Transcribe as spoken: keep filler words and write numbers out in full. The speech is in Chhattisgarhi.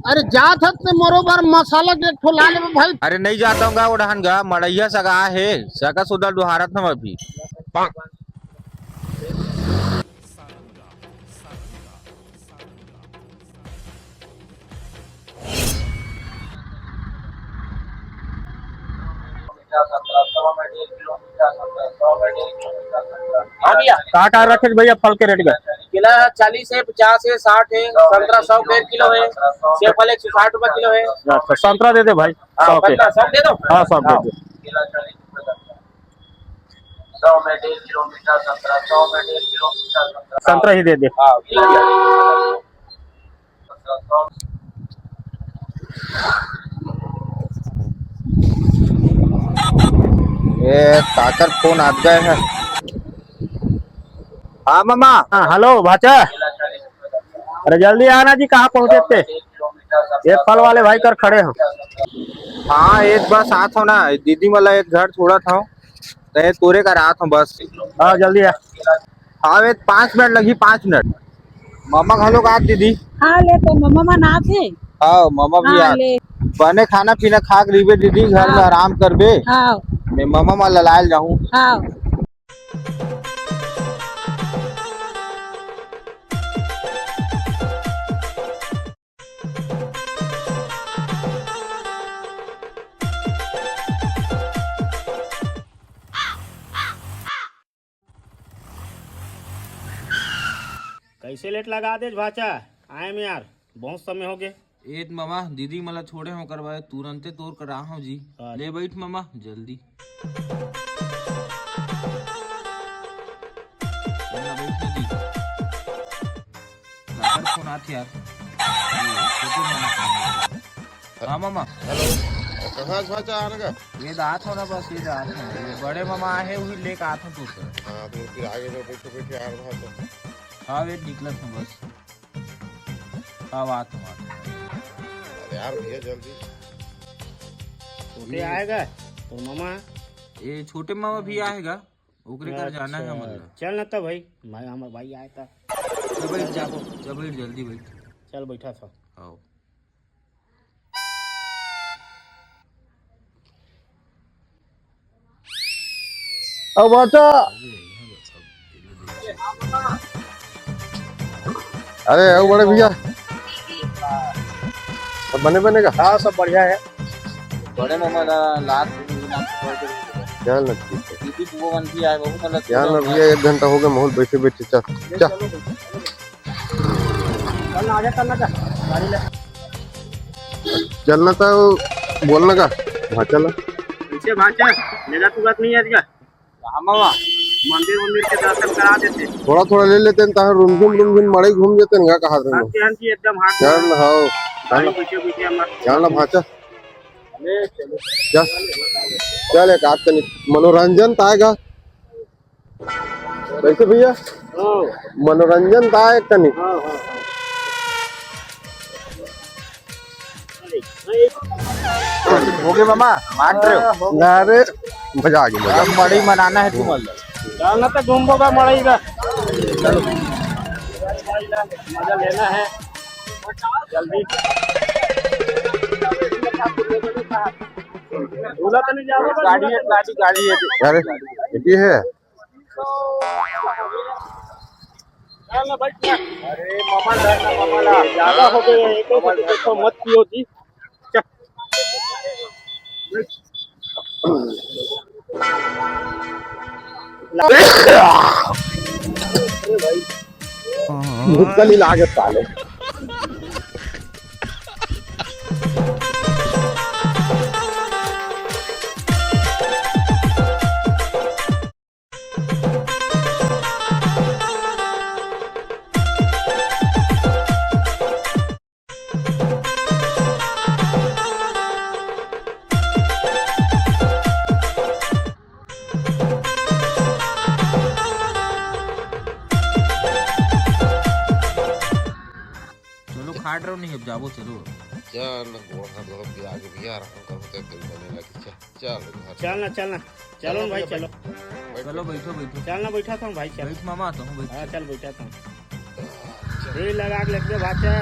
अरे जात हस ते मोरो बर मसाला के एक ठो ला लेबे भाई। अरे नहीं जाता हूँ गा, ओढ़ान गा, मड़ैया सगा हे, सगा सुधा डुहारत हम अभी। हाँ भैया। का का रखे भैया फल के रेट का? केला चालीस है, पचास है, साठ है, संतरा सौ के किलो है, सेब फल एक सौ साठ रुपया किलो है। अच्छा, संतरा दे दे भाई, हाँ, सौ के। संतरा सौ दे दो। हाँ, सौ दे दे। सौ में डेढ़ किलो मीठा संतरा, सौ में डेढ़ किलो मीठा संतरा। संतरा ही दे दे। हाँ, ठीक है। ए, काकर फोन आ गए है। हाँ मामा। हाँ, हेलो भाचा। अरे जल्दी आना जी, कहाँ पहुँचे थे? ये फल वाले भाई कर खड़े हो। हाँ, एक बस आत हो ना, दीदी मला एक घर छोड़ा था, तो ये तोरे कर आत हो बस। हाँ, जल्दी आ। हाँ, वे पाँच मिनट लगी, पाँच मिनट। मामा घलो का दीदी। हाँ, ले तो मामा मन आत हे। हाँ, मामा भी हाँ, आत। ले। बने खाना पीना खा के रहिबे दीदी, घर में हाँ। आराम करबे। हाँ। मैं मामा मा ललायल जाहूँ। हाँ। कैसे लेट लगा देस भाचा? आएम यार, बहुत समय हो गए। ए त मामा, दीदी मला छोड़े हो, ओकर बाद तुरंते तोर करा हो जी। अच्छा। ले बैठ मामा, जल्दी। चल ना, बैठ ना जी। काकर फोन आत यार? ये छोटे मामा फोन आत। हाँ मामा। हेलो, कहाँ से भाचा आने का? ये तो आत हो ना, बस ये तो आत हो। ये बड़े मामा आए हैं, वही लेके आत हो तो सर। हाँ, तो फिर आगे में बैठे बैठे यार भाचा। हाँ, वे निकलत हूँ बस। हाँ, आत हो, आत हो। अरे यार भैया जल्दी। छोटे ये आएगा, तो मामा। ये छोटे मामा भी आएगा। ओकरे घर जाना है अच्छा, हमन ला। चल ना त भाई, भाई, हमर भाई आए त। चल बैठ जा, चल बैठ, जल्दी बैठ। चल बैठा था। आओ। अब बता। अरे, आओ बड़े भैया। सब बने बने का? हाँ, सब बढ़िया है। बड़े मामा ला लात चल ना, ठीक है। दीदी बुआ मन भी आए, बहुत अलग चल ना भैया, एक घंटा हो गया माहौल बैठे बैठे, चल, चल। चल ना, आगे चल ना, चल। गाड़ी ले। चल ना तो बोल ना का। हाँ, चल। पीछे भाग, चल। ले जा, तू बात नहीं है आज का। हाँ मामा। मंदिर वंदिर के दर्शन करा देते। थोड़ा थोड़ा ले लेते हैं, ताहे रुमझुम रुमझुम मड़ई घूम जेते हैं, का कहा हाँ जी, हाँ जी, एकदम हाथ चल ना, हाँ। चल ना। पीछे पीछे हमारे। चल ना भाचा। चल, चल एक आध तनिक मनोरंजन त आएगा। कैसे भैया? हाँ। मनोरंजन त आए तनिक। हाँ, हाँ, हाँ। हो गए मामा, मान रहे हो? अरे, मजा आ गया, मजा। अब मड़ई मनाना है तुम्हारे। जाना तो घूमबो का मड़ई का। चलो। मजा लेना है। जल्दी। झूला तो नहीं जाओगे? गाड़ी है, गाड़ी, गाड़ी है। अरे, ये है। चल ना, बैठ ना। अरे, मामा, डर ना, मामा, डर। ज्यादा हो गए हैं, एक तो देखो, मत पियो जी। चल। भुक्कल ही लागत साले। चलो, खाट रहो नहीं, अब जाबो, चलो। चल, गोड़ हाथ धो के आगे भैया आराम करो, तब कहीं बने लगी। चल, चल घर चल ना, चल ना। चलो चलो ना भाई, भैया, चलो। बैठ। चलो, बैठो, बैठो। चल ना, बैठा था भाई, चल। बैठ मामा, तुम बैठ। हाँ, चल, बैठा था। चल। सुई लगा के लेके भाचा।